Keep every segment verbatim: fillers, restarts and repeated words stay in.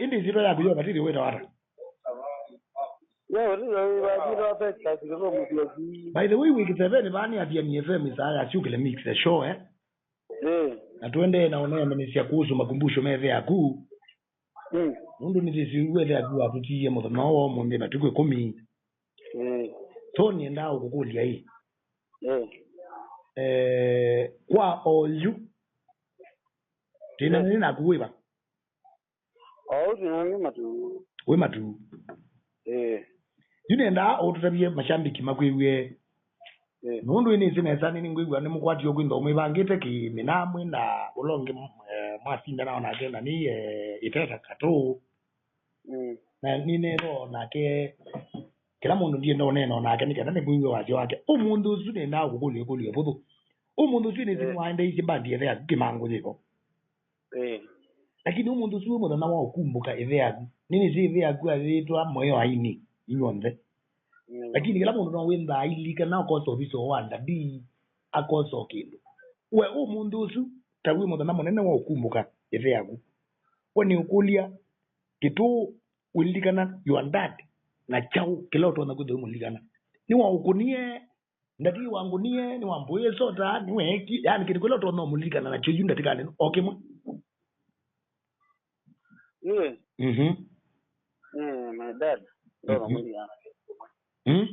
Ĩndĩ ĩsyĩtwa yaku ya ũbatithyo wĩtawa ata? Yo, ndio, batithwa pesa, zikiko mutiozi. By the way, wĩ kĩsevenĩ vaa nĩ Athiani F M, saa ya Syũkĩle Mix, the show, eh? Eh. Na tũendee na ũneemanyĩsya kuhusu makumbusho ma ĩthe yaku. Mm. Nũndũ nĩtwĩsĩ ĩthe yaku watũtiie mũthenya wa ũmũnthĩ matukũ ĩkũmi. Eh. So nĩendaa ũkũkũlya ĩ. Eh. Eh, kwa oyu. Twĩna Eh. nĩ naku wĩva? Oyu twĩna nĩ matu. Wĩ matu. Eh. Yu nĩendaa ũtũtavye mashambiki makwĩw'e. Eh. Nũndũ ĩnĩsĩ nesa nĩ nĩngwĩw'a nĩmũkwatie ũkwĩntha ũmwĩvangĩte kĩmĩnamwĩ na ũla ũngĩ, eh, mwasindana o nake na nĩ, eh, Iteta Katũ. Mm. Na nĩnethwa o nake, kĩla mũndũ ndienda ũneena o nake nĩ kana nĩngwĩw'a wasya wake. Ũmũnthĩ ũsu nĩendaa kũkũlya ĩkũlyo ĩvũthũ. Ũmũnthĩ ũsu ĩnĩsĩ Eh. nĩwaendeeisye mbandi ya ĩthe yaku kĩmango yĩvo. Eh. Lakini ũmũnthĩ ũsu wĩ mũthenya wa ũkumbũka ĩthe yaku. Nĩnĩsĩ ĩthe yaku ayĩtwa mũyo aini inyw'onthe. Mm. Lakini kĩla mũndũ no wĩnthaa aililikana akosa ũviso wa ndadi, akosa o kĩndũ. We ũmũnthĩ ũsu, ta wĩ mũthenya mũnene wa ũkumbũka ĩthe yaku. We nĩ ũkũlya kĩtũ ũlilikana your dad na kyaũ kĩla ũtonya kwĩthĩwa ũmũlilikana. Nĩwaũkũnie, ndati wangũnie, nĩwambũĩe sota, nĩweeki, yani kĩndũ kĩla ũtonya ũmũlilikana nakyo yu ndatĩkanĩ o kĩmwe. Niĩ? Mhm. Eh, my dad. Ndonya Mhm. mũlilikana nakyo kĩmwe. Mm?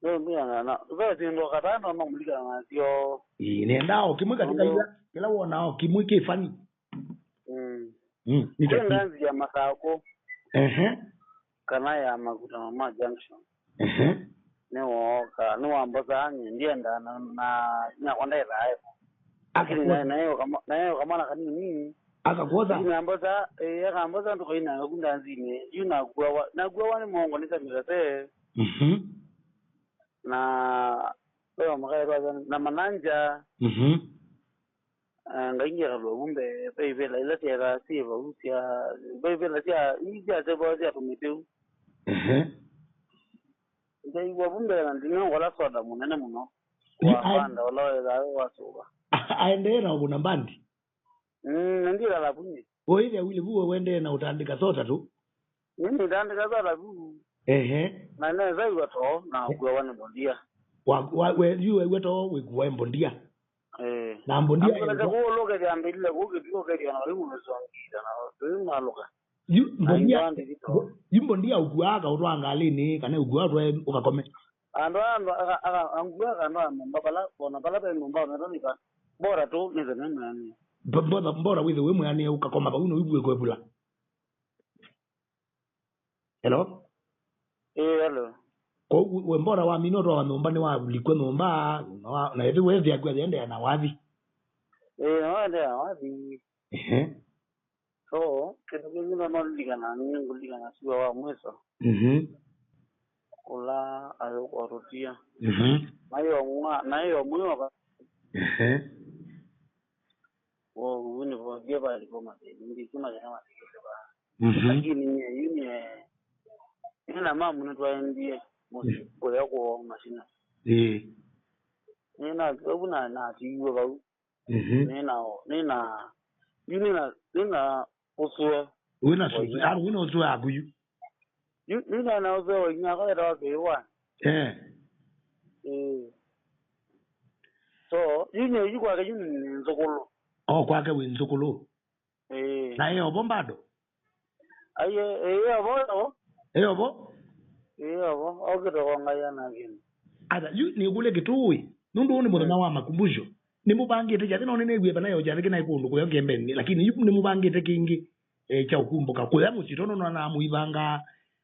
Ndonya mũlilikana na, ve syĩndũ kataa ndonya mũlilikana nasyo. Ĩĩ, nenda o kĩmwe katika Ndio. ila, kĩla wona o kĩmwe kĩ funny. Mm. Mm, nĩ kwĩ ta kĩ? Ndanzi ya Masakũ. Ehe. Kana ya Makutano ma Junction. Ehe. Nĩwooka, nĩwambosaa nyie ndienda na, na nyakwa ndaĩthaa eko. Lakini Akakuosa. naye, naye ũkama-, naye ũkamwana kanini. Akakuosa? Lakini ambosa, eh, akambosa ndũkainanga ku ndanzinĩ. Yu nakuawa, nakuawa nĩ mongo nĩ Samira se. Mhm. Na, wewe makaitwa na mananja. Mhm. Eh, ngaingia kalua vumbe, ve ivela ila syethaa syĩ vau sya, ve ivela sya, ii sya sevo sya tũmĩtĩ u. Ehe. Ndaigua vumbe na ndinongola soda mũnene mũno. Yu, wa ai- panda ũla wethaa wĩ wasuva. Aendee na ũvũna mbandi? Mm, na ndilala vunye. Ũĩthĩa wile vuwe wendee na ũtandĩka soda tu? Nĩnĩtandĩka soda vu. Ehe. Na nethaiwa too, na kuawa nĩ mbondia. Wa, wa, we, yu wew'a too wĩkuae mbondia? Eh. Na mbondia. Ambulance kũũlũke yambĩlile kũu kĩtuo kethĩa na wĩu ũsongita na wĩu nalũka. Yu mbondia, mbo-, yu mbondia ũkuaa akaũtwaa ngalĩnĩ, kana ũkuaa ũtwae ũkakome? Andũ aya andũ aka, aka, angua aka andũ aya nyũmba pala, ona pala ve nyũmba ona tũnika. Bora tu nĩthene mwĩanĩe. Bo-, bora, bora wĩthĩwe mwĩanĩe ũkakoma vau na ũigue kwevula. Hello? Ĩĩ, hello. Kwoou we mbora wamina ũtwawa nyũmba nĩwalikwe nyũmba, na wa-, na ĩthĩ wethĩa kwĩendeea na wathi? Ĩĩ, nĩwaendeea na wathi. Ehe. So, kĩndũ kĩngĩ no nolilikana, nĩ ngũlilikana sua wa mwiso. Mhm. Kũla ayũkwa tũtia. Mhm. Nayo mwa-, nayo mwĩoka. Ehe. Kwoou nĩvo ndio valiko mathĩna, ndĩsĩ mathĩna mathĩnĩte vaa. Mhm. Lakini nyie, yu nyie, nĩ na mamu nĩtwaendie mũsyĩ kũya kwoo Masina. Ĩĩ. Nĩ na, ũu na, natiiwe vau. Mhm. Nĩ na, nĩ na, yu nĩ na, nĩ na ũsũe. Wĩ na sũsũ, ah, wĩ na ũsũe waku yu. Yu, yu nĩ na ũsũe wa inyia, kwa etawa Kĩwa. Eh. Eh. So, yu nyie, yu kwake yu nĩ nzũkũlũ. Oh, kwake wĩ nzũkũlũ. Ĩĩ. Na ĩ ovo bado? Aiye, ĩĩ, ovo, ovo. Ĩ ovo? Ĩĩ, ovo. Okĩte kongaia na kĩndũ. Ata, yu nĩkũlya kĩtũĩ. Nũndũ ũũ nĩ mũthenya wa makumbusho. Nĩmũvangĩte kyathĩ, no nĩneewie vana yo kyathĩ kĩnaĩ kũndũ kũya kĩembeni, lakini yu nĩmũvangĩte kĩngĩ, eh, kya ũkumbũka. Kũya mũsyĩ, tondũ nona mũivanga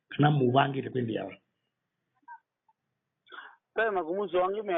kana mũvangĩte kwĩthĩawa. Ve makumbusho angĩ me